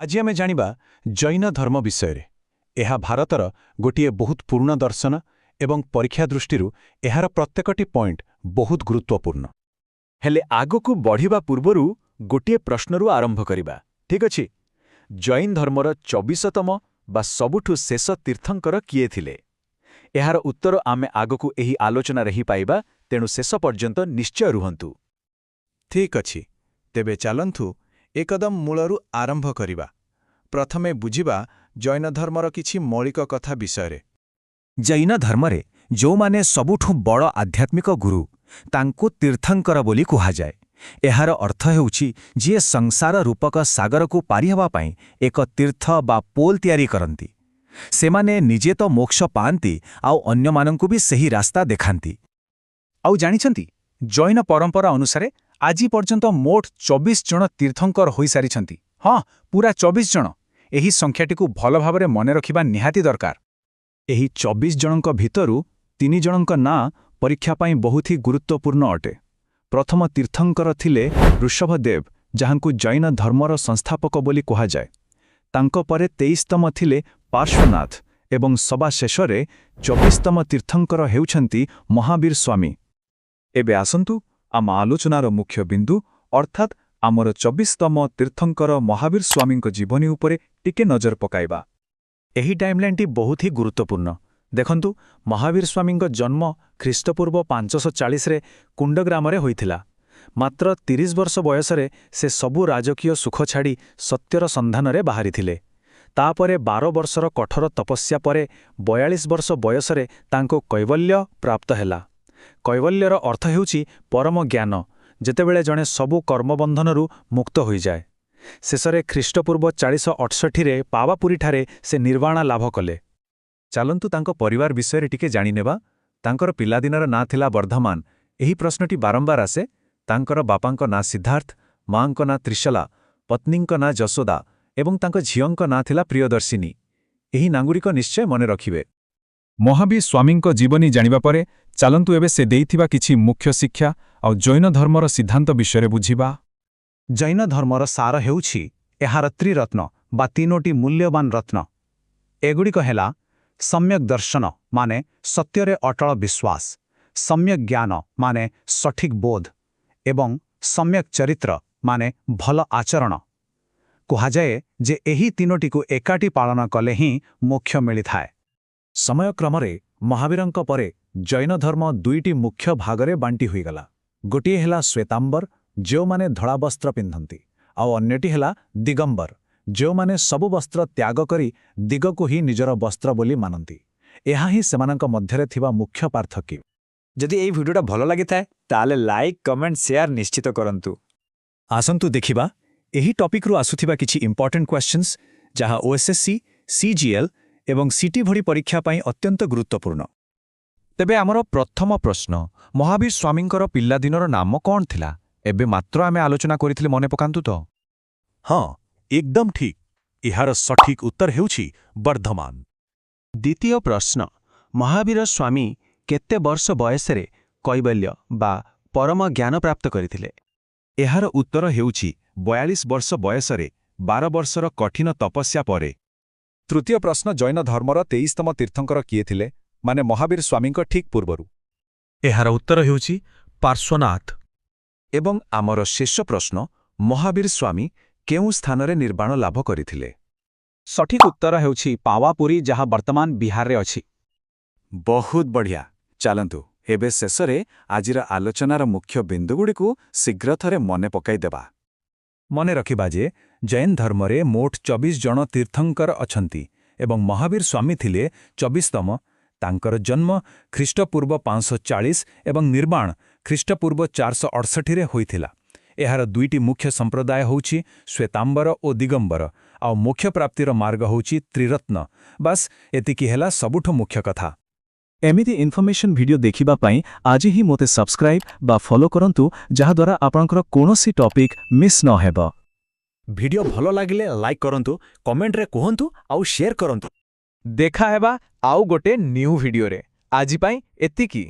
ଆଜି ଆମେ ଜାଣିବା ଜୈନ ଧର୍ମ ବିଷୟରେ। ଏହା ଭାରତର ଗୋଟିଏ ବହୁତ ପୁରୁଣା ଦର୍ଶନ ଏବଂ ପରୀକ୍ଷା ଦୃଷ୍ଟିରୁ ଏହାର ପ୍ରତ୍ୟେକଟି ପଏଣ୍ଟ ବହୁତ ଗୁରୁତ୍ୱପୂର୍ଣ୍ଣ। ହେଲେ ଆଗକୁ ବଢ଼ିବା ପୂର୍ବରୁ ଗୋଟିଏ ପ୍ରଶ୍ନରୁ ଆରମ୍ଭ କରିବା, ଠିକ୍ ଅଛି? ଜୈନ ଧର୍ମର 24ତମ ବା ସବୁଠୁ ଶେଷ ତୀର୍ଥଙ୍କର କିଏ ଥିଲେ? ଏହାର ଉତ୍ତର ଆମେ ଆଗକୁ ଏହି ଆଲୋଚନାରେ ହିଁ ପାଇବା, ତେଣୁ ଶେଷ ପର୍ଯ୍ୟନ୍ତ ନିଶ୍ଚୟ ରୁହନ୍ତୁ। ଠିକ୍ ଅଛି, ତେବେ ଚାଲନ୍ତୁ ଏକଦମ ମୂଳରୁ ଆରମ୍ଭ କରିବା। ପ୍ରଥମେ ବୁଝିବା ଜୈନ ଧର୍ମର କିଛି ମୌଳିକ କଥା ବିଷୟରେ। ଜୈନ ଧର୍ମରେ ଯେଉଁମାନେ ସବୁଠୁ ବଡ଼ ଆଧ୍ୟାତ୍ମିକ ଗୁରୁ, ତାଙ୍କୁ ତୀର୍ଥଙ୍କର ବୋଲି କୁହାଯାଏ। ଏହାର ଅର୍ଥ ହେଉଛି ଯିଏ ସଂସାର ରୂପକ ସାଗରକୁ ପାରିହେବା ପାଇଁ ଏକ ତୀର୍ଥ ବା ପୋଲ ତିଆରି କରନ୍ତି। ସେମାନେ ନିଜେ ତ ମୋକ୍ଷ ପାଆନ୍ତି, ଆଉ ଅନ୍ୟମାନଙ୍କୁ ବି ସେହି ରାସ୍ତା ଦେଖାନ୍ତି। ଆଉ ଜାଣିଛନ୍ତି, ଜୈନ ପରମ୍ପରା ଅନୁସାରେ ଆଜି ପର୍ଯ୍ୟନ୍ତ ମୋଟ 24 ଜଣ ତୀର୍ଥଙ୍କର ହୋଇସାରିଛନ୍ତି। ହଁ, ପୁରା 24 ଜଣ। ଏହି ସଂଖ୍ୟାଟିକୁ ଭଲ ଭାବରେ ମନେ ରଖିବା ନିହାତି ଦରକାର। ଏହି 24 ଜଣଙ୍କ ଭିତରୁ ତିନି ଜଣଙ୍କ ନାଁ ପରୀକ୍ଷା ପାଇଁ ବହୁତ ହି ଗୁରୁତ୍ୱପୂର୍ଣ୍ଣ ଅଟେ। ପ୍ରଥମ ତୀର୍ଥଙ୍କର ଥିଲେ ଋଷଭଦେବ, ଯାହାଙ୍କୁ ଜୈନ ଧର୍ମର ସଂସ୍ଥାପକ ବୋଲି କୁହାଯାଏ। ତାଙ୍କ ପରେ 23ତମ ଥିଲେ ପାର୍ଶ୍ୱନାଥ ଏବଂ ସବା ଶେଷରେ 24ତମ ତୀର୍ଥଙ୍କର ହେଉଛନ୍ତି ମହାବୀର ସ୍ୱାମୀ। ଏବେ ଆସନ୍ତୁ ଆମ ଆଲୋଚନାର ମୁଖ୍ୟ ବିନ୍ଦୁ, ଅର୍ଥାତ୍ ଆମର 24ତମ ତୀର୍ଥଙ୍କର ମହାବୀର ସ୍ୱାମୀଙ୍କ ଜୀବନୀ ଉପରେ ଟିକେ ନଜର ପକାଇବା। ଏହି ଟାଇମ୍ଲାଇନ୍ଟି ବହୁତ ହି ଗୁରୁତ୍ୱପୂର୍ଣ୍ଣ। ଦେଖନ୍ତୁ, ମହାବୀର ସ୍ୱାମୀଙ୍କ ଜନ୍ମ ଖ୍ରୀଷ୍ଟପୂର୍ବ 540ରେ କୁଣ୍ଡଗ୍ରାମରେ ହୋଇଥିଲା। ମାତ୍ର 30 ବର୍ଷ ବୟସରେ ସେ ସବୁ ରାଜକୀୟ ସୁଖ ଛାଡ଼ି ସତ୍ୟର ସନ୍ଧାନରେ ବାହାରିଥିଲେ। ତାପରେ 12 ବର୍ଷର କଠୋର ତପସ୍ୟା ପରେ 42 ବର୍ଷ ବୟସରେ ତାଙ୍କୁ କୈବଲ୍ୟ ପ୍ରାପ୍ତ ହେଲା। କୈବଲ୍ୟର ଅର୍ଥ ହେଉଛି ପରମ ଜ୍ଞାନ, ଯେତେବେଳେ ଜଣେ ସବୁ କର୍ମବନ୍ଧନରୁ ମୁକ୍ତ ହୋଇଯାଏ। ଶେଷରେ ଖ୍ରୀଷ୍ଟପୂର୍ବ 468ରେ ପାୱାପୁରୀଠାରେ ସେ ନିର୍ବାଣ ଲାଭ କଲେ। ଚାଲନ୍ତୁ ତାଙ୍କ ପରିବାର ବିଷୟରେ ଟିକେ ଜାଣିନେବା। ତାଙ୍କର ପିଲାଦିନର ନାଁ ଥିଲା ବର୍ଦ୍ଧମାନ। ଏହି ପ୍ରଶ୍ନଟି ବାରମ୍ବାର ଆସେ। ତାଙ୍କର ବାପାଙ୍କ ନାଁ ସିଦ୍ଧାର୍ଥ, ମାଙ୍କ ନାଁ ତ୍ରିଶଲା, ପତ୍ନୀଙ୍କ ନାଁ ଯଶୋଦା ଏବଂ ତାଙ୍କ ଝିଅଙ୍କ ନାଁ ଥିଲା ପ୍ରିୟଦର୍ଶିନୀ। ଏହି ନାଁଗୁଡ଼ିକ ନିଶ୍ଚୟ ମନେ ରଖିବେ। ମହାବୀର ସ୍ୱାମୀଙ୍କ ଜୀବନୀ ଜାଣିବା ପରେ ଚାଲନ୍ତୁ ଏବେ ସେ ଦେଇଥିବା କିଛି ମୁଖ୍ୟ ଶିକ୍ଷା ଆଉ ଜୈନ ଧର୍ମର ସିଦ୍ଧାନ୍ତ ବିଷୟରେ ବୁଝିବା। ଜୈନ ଧର୍ମର ସାର ହେଉଛି ଏହାର ତ୍ରିରତ୍ନ ବା ତିନୋଟି ମୂଲ୍ୟବାନ ରତ୍ନ। ଏଗୁଡ଼ିକ ହେଲା ସମ୍ୟକ୍ ଦର୍ଶନ, ମାନେ ସତ୍ୟରେ ଅଟଳ ବିଶ୍ୱାସ, ସମ୍ୟକ୍ ଜ୍ଞାନ, ମାନେ ସଠିକ୍ ବୋଧ, ଏବଂ ସମ୍ୟକ୍ ଚରିତ୍ର, ମାନେ ଭଲ ଆଚରଣ। କୁହାଯାଏ ଯେ ଏହି ତିନୋଟିକୁ ଏକାଠି ପାଳନ କଲେ ହିଁ ମୋକ୍ଷ ମିଳିଥାଏ। ସମୟକ୍ରମରେ ମହାବୀରଙ୍କ ପରେ ଜୈନ ଧର୍ମ ଦୁଇଟି ମୁଖ୍ୟ ଭାଗରେ ବାଣ୍ଟି ହୋଇଗଲା। ଗୋଟିଏ ହେଲା ଶ୍ଵେତାମ୍ବର, ଯେଉଁମାନେ ଧଳା ବସ୍ତ୍ର ପିନ୍ଧନ୍ତି, ଆଉ ଅନ୍ୟଟି ହେଲା ଦିଗମ୍ବର, ଯେଉଁମାନେ ସବୁ ବସ୍ତ୍ର ତ୍ୟାଗ କରି ଦିଗକୁ ହିଁ ନିଜର ବସ୍ତ୍ର ବୋଲି ମାନନ୍ତି। ଏହା ହିଁ ସେମାନଙ୍କ ମଧ୍ୟରେ ଥିବା ମୁଖ୍ୟ ପାର୍ଥକ୍ୟ। ଯଦି ଏଇ ଭିଡ଼ିଓଟା ଭଲ ଲାଗିଥାଏ, ତାହେଲେ ଲାଇକ୍, କମେଣ୍ଟ, ସେୟାର ନିଶ୍ଚିତ କରନ୍ତୁ। ଆସନ୍ତୁ ଦେଖିବା ଏହି ଟପିକ୍ରୁ ଆସୁଥିବା କିଛି ଇମ୍ପର୍ଟାଣ୍ଟ କ୍ୱେଶ୍ଚନ୍ସ, ଯାହା ଓଏସ୍ଏସ୍ସି, ସିଜିଏଲ୍ ଏବଂ ସିଟି ଭଳି ପରୀକ୍ଷା ପାଇଁ ଅତ୍ୟନ୍ତ ଗୁରୁତ୍ୱପୂର୍ଣ୍ଣ। ତେବେ ଆମର ପ୍ରଥମ ପ୍ରଶ୍ନ, ମହାବୀର ସ୍ୱାମୀଙ୍କର ପିଲାଦିନର ନାମ କ'ଣ ଥିଲା? ଏବେ ମାତ୍ର ଆମେ ଆଲୋଚନା କରିଥିଲେ, ମନେ ପକାନ୍ତୁ ତ। ହଁ, ଏକଦମ ଠିକ୍। ଏହାର ସଠିକ୍ ଉତ୍ତର ହେଉଛି ବର୍ଦ୍ଧମାନ। ଦ୍ୱିତୀୟ ପ୍ରଶ୍ନ, ମହାବୀର ସ୍ୱାମୀ କେତେ ବର୍ଷ ବୟସରେ କୈବଲ୍ୟ ବା ପରମ ଜ୍ଞାନ ପ୍ରାପ୍ତ କରିଥିଲେ? ଏହାର ଉତ୍ତର ହେଉଛି 42 ବର୍ଷ ବୟସରେ, 12 ବର୍ଷର କଠିନ ତପସ୍ୟା ପରେ। ତୃତୀୟ ପ୍ରଶ୍ନ, ଜୈନ ଧର୍ମର 23ତମ ତୀର୍ଥଙ୍କର କିଏ ଥିଲେ, ମାନେ ମହାବୀର ସ୍ୱାମୀଙ୍କ ଠିକ୍ ପୂର୍ବରୁ? ଏହାର ଉତ୍ତର ହେଉଛି ପାର୍ଶ୍ୱନାଥ। ଏବଂ ଆମର ଶେଷ ପ୍ରଶ୍ନ, ମହାବୀର ସ୍ୱାମୀ କେଉଁ ସ୍ଥାନରେ ନିର୍ବାଣ ଲାଭ କରିଥିଲେ? ସଠିକ୍ ଉତ୍ତର ହେଉଛି ପାୱାପୁରୀ, ଯାହା ବର୍ତ୍ତମାନ ବିହାରରେ ଅଛି। ବହୁତ ବଢ଼ିଆ। ଚାଲନ୍ତୁ ଏବେ ଶେଷରେ ଆଜିର ଆଲୋଚନାର ମୁଖ୍ୟ ବିନ୍ଦୁଗୁଡ଼ିକୁ ଶୀଘ୍ର ଥରେ ମନେ ପକାଇଦେବା। ମନେ ରଖିବା ଯେ ଜୈନ ଧର୍ମରେ ମୋଟ 24 ଜଣ ତୀର୍ଥଙ୍କର ଅଛନ୍ତି ଏବଂ ମହାବୀର ସ୍ୱାମୀ ଥିଲେ 24ତମ। ତାଙ୍କର ଜନ୍ମ ଖ୍ରୀଷ୍ଟପୂର୍ବ 540 ଏବଂ ନିର୍ବାଣ ଖ୍ରୀଷ୍ଟପୂର୍ବ 468ରେ ହୋଇଥିଲା। ଏହାର ଦୁଇଟି ମୁଖ୍ୟ ସମ୍ପ୍ରଦାୟ ହେଉଛି ଶ୍ଵେତାମ୍ବର ଓ ଦିଗମ୍ବର, ଆଉ ମୋକ୍ଷ ପ୍ରାପ୍ତିର ମାର୍ଗ ହେଉଛି ତ୍ରିରତ୍ନ। ବାସ୍, ଏତିକି ହେଲା ସବୁଠୁ ମୁଖ୍ୟ କଥା। ଏମିତି ଇନଫର୍ମେସନ୍ ଭିଡିଓ ଦେଖିବା ପାଇଁ ଆଜି ହିଁ ମୋତେ ସବସ୍କ୍ରାଇବ୍ ବା ଫଲୋ କରନ୍ତୁ, ଯାହାଦ୍ୱାରା ଆପଣଙ୍କର କୌଣସି ଟପିକ୍ ମିସ୍ ନ ହେବ। ଭିଡିଓ ଭଲ ଲାଗିଲେ ଲାଇକ୍ କରନ୍ତୁ, କମେଣ୍ଟରେ କୁହନ୍ତୁ ଆଉ ସେୟାର କରନ୍ତୁ। ଦେଖା ହେବା ଆଉ ଗୋଟେ ନ୍ୟୁ ଭିଡିଓରେ। ଆଜି ପାଇଁ ଏତିକି।